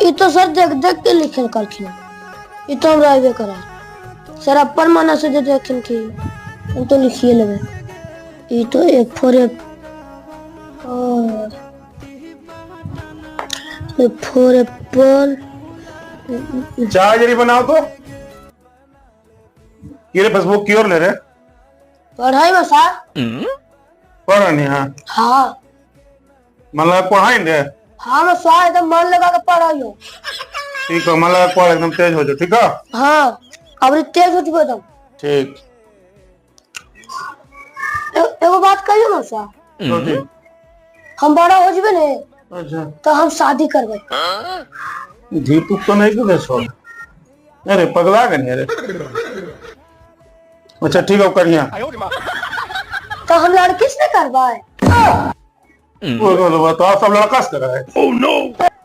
ई तो सर देख देख के लिखल करखिन, ई तो हमरा अबे करा सर। अपन मन से जे देखिन कि हम तो लिखिए लेबै। ई तो A for app A for apple. चाय जरी बनाओ तो। ये रे फेसबुक की ओर ले रे? पढ़ाई में सर। पढ़ नहीं? हाँ। हाँ। मन लगा पढ़ाई रे? हाँ मैं सर, एकदम मन लगा के पढ़ाई हो। ठीक है, मन लगा पढ़, एकदम तेज हो जाओ, ठीक है? हाँ, अब तेज हो चुके एकदम। ठीक। एगो बात कहियो ना सर? तो ठीक। हम बड़ा हो जबे ने तो हम शादी करबै। धीप तो नहीं करे छोड़। अरे पगला गए अरे। अच्छा ठीक है, करिया। तो हम लड़की से करबै। वो तो सब लड़का से करा है।